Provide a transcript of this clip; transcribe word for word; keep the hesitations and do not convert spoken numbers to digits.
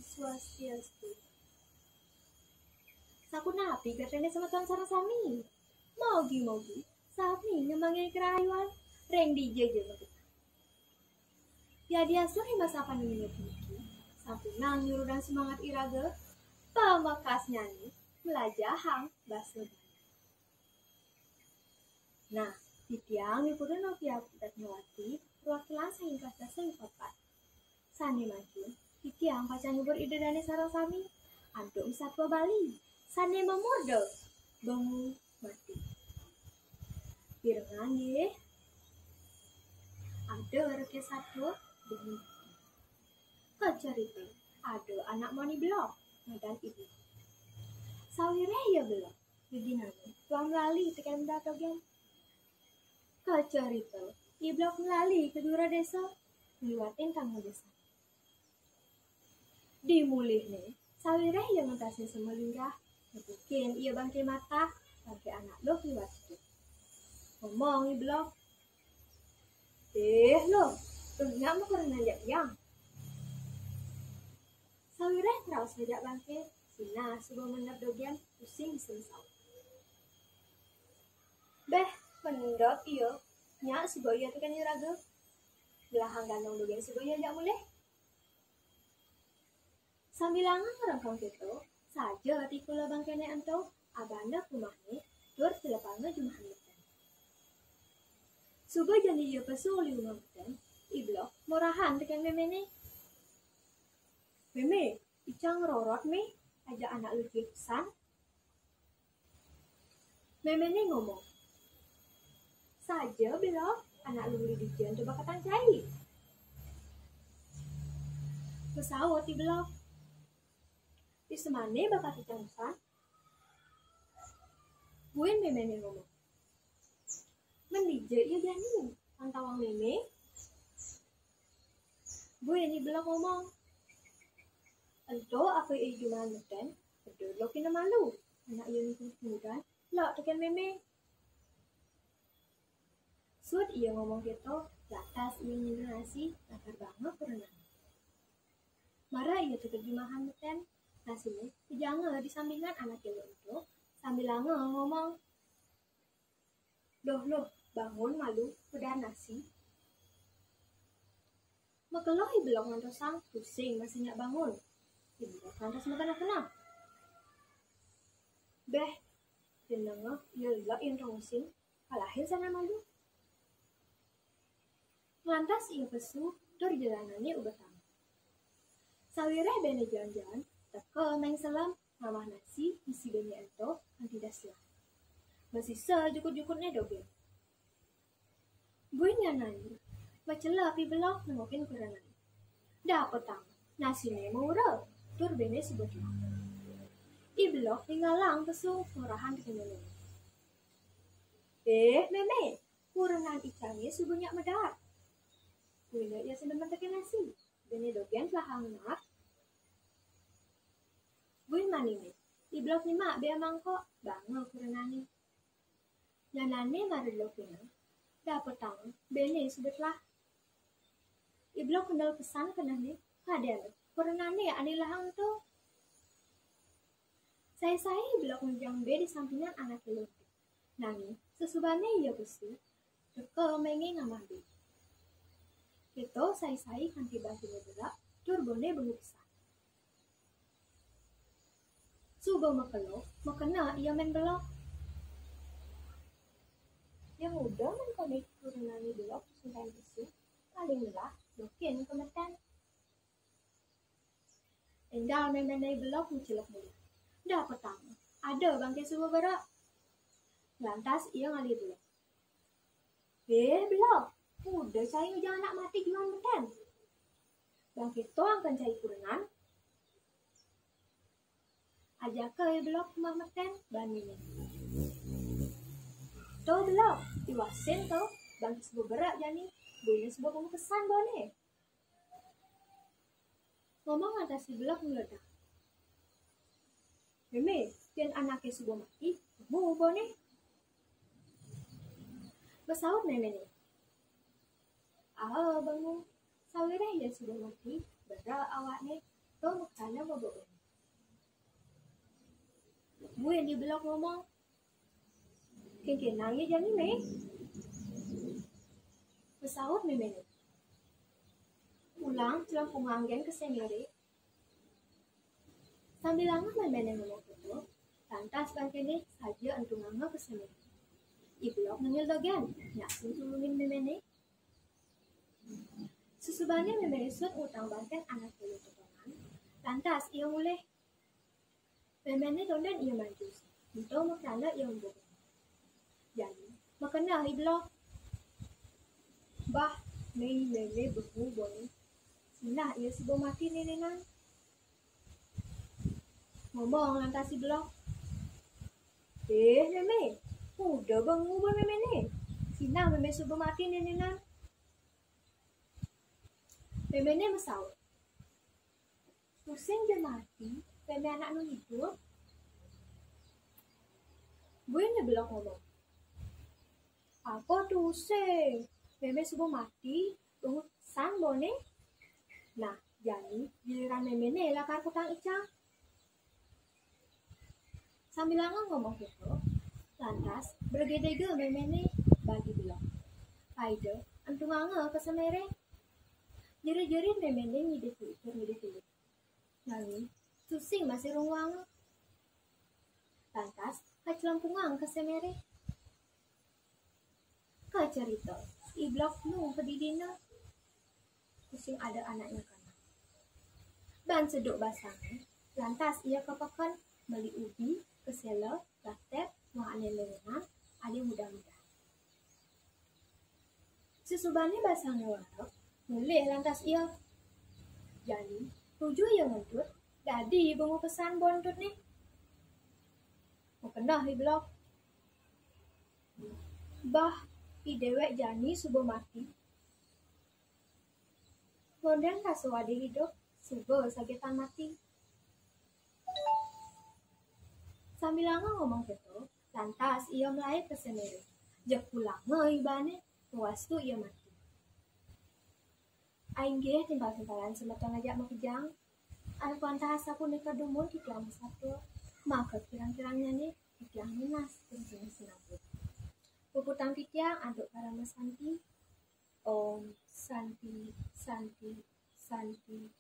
Swastiastu. Sapunapi geterné semeton sareng sami? Mogi-mogi sami ngemanggihin kerahayuan. Ring dija ja makita. Yadiastun ring masakan inggih puniki, sampunang nyurudang semangat iraga, pamekasnyané mlajahang basa Bali. Nah, titiang Ni Purun Novia Ratnawati, perwakilan saking kelas dasa I P A empat. Sané mangkin, titiang pacang ngibur Ida Dané sareng sami antuk masatua Bali sané mamurda Bangu Mati. Pirengang nggih. Ada reké satua Bangu Mati. Kacarita, ada anak moni belog, ngadan I Belog. Sawiréh ia belog, geginané tuah melali tekén medar dogén. Kacarita, I Belog melali ka jero désa, ngliwatin tangga désa. Di mulihné, sawiréh ia ngentasin sema linggah, nepukin ia bangké matah, bangké anak luh liwat idup. Ngomong I Belog, "Éh, Luh, to nyak makurenan jak tiang." Sawiréh kraos ngajak bangké, sinah suba mendep dogén, tusing bisa masaut. "Béh, mendep ia, nyak suba ia tekén iraga. Melahang ganong dogén suba ia jak mulih." Sambilanga ngrengkeng kéto, saja tikula bangkéné ento, abana ka umahné, tur telepanga jumah meten. Suba jani ia pesu uli umah meten, I Belog morahan tekén méméné. "Mémé, icang ngrorot, Mé, ajak anak luh dija pesan." Méméné ngomong, "Saja, Belog, anak luh uli dija ento bakatang cai." Masaut I Belog, "Di semané bakat icang pesan?" Buin méméné ngomong, "Men dija ia jani, pantauang Mémé." Buin I Belog ngomong, "Ento apa ia jumah meten, eda Belog kena malu. Anak ia niki kemudan, lok tekén Mémé." Suud ia ngomong kéto, lantas ia ngilu nasi, lakar banga kurenan. Mara ia tetep jumahan meten, nasiné pejanga di sampingan anaké luh ento, sambilanga ngomong, "Doh, Luh, bangun malu, pedar nasi." Makelo I Belog ngantosang, tusing masih nyak bangun. I Belog lantas makeneh-keneh. "Béh, yén nengeh ia lek yén tusing, kalahin sané malu." Lantas ia pesu, tur jelanané ubetang. Sawiréh béné jalan-jalan, teka main selem, ngamah nasi, misi béné ento, kanti das selam. Masisa jukut-jukutné dogén. Buin nyanai, macelep I Belog nengokin kurenan. Dapetang, nasiné maura, tur béné suba telah. I Belog ninggalang pesu, morahan tekén méméné. "Éh, Mémé, kurenan icangé suba nyak medar." Buina ia sedemen tekén nasi, béné dogén telahang nyak. Buin maniné, I Belog nyemak béa mangkok, banga kurenané. Nyanané mara Belog kéné, dapetang béné suba telah. I Belog kendel pesan kenehné, kadén kurenané ané lahang ento. Sai-sai I Belog ngejang bé di sampingan anaké luh ento. Nanging sasubané ia pesu, teka méngé ngamah bé. Kéto sai-sai kanti bangkéné berak, tur boné bengi pesan. Suba makelo, makeneh ia main Belog. Yang udah main koné kurenané Belog sungkan pesu, paling melah, dokin ka meten. Énggal méméné Belog macelep mulih. Dapetang, ada bangké suba berak. Lantas ia ngalih Belog. "Éh, Belog, udah cai ngejang anak mati jumahan meten. Bang kéto angkén cai kurenan." Ajaka ia Belog umah meten, baniné. "To Belog, tiwasin to, bang suba berak jani, buina suba bungu pesan boné." Ngomong lantas I Belog ngledek. "Mémé, yén anaké suba mati, bungu boné." Masaut méméné, "Aa, bungu, sawiréh ia suba mati, berak awakné, to meksa Ana bobo. Buin I Belog ngomong. Kéngkén nang ia jani, Mé? Pasaut méméné. Pulang celempung anggén ka Seméré. Sambilanga méméné ngomong kéto, lantas bangkéné saja entunganga ka Seméré. I Belog nengil dogén, nyak sing tulungin méméné. Susubané méméné sut ngutang bangkén anak bulu potongan, lantas ia mulih. Méméné tondén ia manjus, ento makrana ia ngubuk. Jani, makeneh I Belog. Bah, né mémé bengu boné. Sinah ia suba mati nénénan. Ngomong lantas I Belog. Eh, mémé, uda bengu bon méméné. Sinah mémé suba mati nénénan. Méméné masaut. Tusing ja mati, mémé anak nu idup. Buin I Belog ngomong. Apa tusing? Mémé suba mati, bengu pesan boné. Nah, jani giliran méméné lakar kutang icang. Sambilanga ngomong kéto, lantas bergedega méméné bagi Belog. Paida entunganga ka Seméré. Jerit-jerit méméné ngidih kuitur ngidih kuitur. Nanging tusing masih runguanga. Lantas kacelempungang ka Seméré. Kacerita, I Belog nu ka didina. Tusing ada anaknya kana. Ban seduk basangné, lantas ia ka peken meli ubi, kesela, gatép, muah ané lénan, ané mudah-mudahan. Susubané basangné wareg, mulih lantas ia. Jani, nuju ia ngentut, dadi bengu pesan bon entutné. Makeneh I Belog. Bah, i déwék jani suba mati. Ngondén rasa adi idup, suba saget tan mati. Sambilanga ngomong kéto, lantas ia malaib ka Seméré. Jeg pulanga ibané, pawastu ia mati. Inggih timpal-timpalan semeton ajak makejang. Anak wantah sapunika dumun titiang masatua, maka kirang-kirangnyané titiang nunas ring sinaput. Puputang titiang antuk parama santi. Om Santi, Santi, Santi,